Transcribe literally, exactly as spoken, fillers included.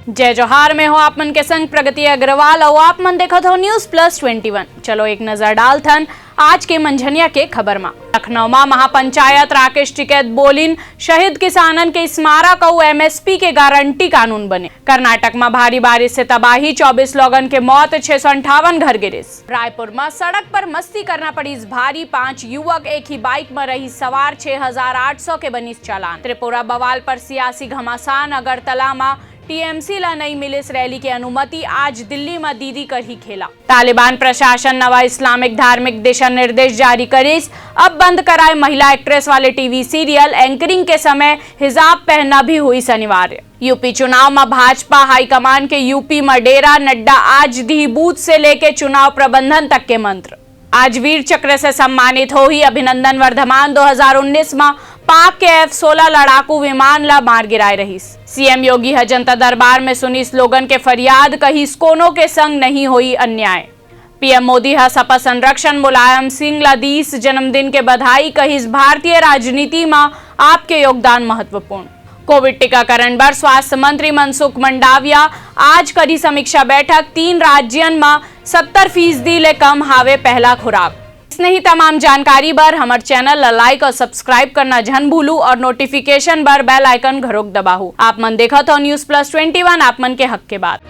जय जोहार, मैं हूं आप मन के संग प्रगति अग्रवाल अउ आप मन देखत हो News Plus Twenty One। चलो एक नजर डालथन आज के मंझनिया के खबर मा। लखनऊ मा महापंचायत राकेश टिकैत बोलिन, शहीद किसानन के स्मारक अउ एमएसपी के गारंटी कानून बने। कर्नाटक मा भारी बारिश से तबाही, चौबीस लोगन के मौत, छह सौ अंठावन घर गिरिस। रायपुर मा सड़क पर मस्ती करना पड़िस भारी, पांच युवक एक ही बाइक मा रहिस सवार, छह हजार आठ सौ के बनिस चालान। त्रिपुरा बवाल पर सियासी घमासान, अगरतला मा टीएमसी ला नई मिलिस रैली के अनुमति, आज दिल्ली मा दीदी करही खेला। तालिबान प्रशासन नवा इस्लामिक धार्मिक दिशा निर्देश जारी करिस, अब बंद कराए महिला एक्ट्रेस वाले टीवी सीरियल, एंकरिंग के समय हिजाब पहनना भी हुई अनिवार्य। यूपी चुनाव मा भाजपा हाईकमान के यूपी मा डेरा, नड्डा आज दी बूथ से लेके चुनाव प्रबंधन तक के मंत्र। आज वीर चक्र से सम्मानित होही अभिनंदन वर्धमान, दो हजार उन्नीस मा पाक के एफ सोलह लड़ाकू विमान ला मार गिराए रहिस। सीएम योगी ह जनता दरबार में सुनिस लोगन के फरियाद, कहिस कोनो के संग नहीं होई अन्याय। पीएम मोदी ह सपा संरक्षण मुलायम सिंह ला दीस जन्मदिन के बधाई, कहिस भारतीय राजनीति मा आपके योगदान महत्वपूर्ण। कोविड टीकाकरण बर स्वास्थ्य मंत्री मनसुख मंडाविया आज करी समीक्षा बैठक, तीन राज्यन मा सत्तर फीसदी ले कम हावे पहला खुराक। इसने ही तमाम जानकारी बर हमर चैनल ला लाइक और सब्सक्राइब करना झन भूलू और नोटिफिकेशन बर बेल आइकन घरोक दबाहू। आप मन देखत हो News Plus Twenty One, आप मन के हक के बात।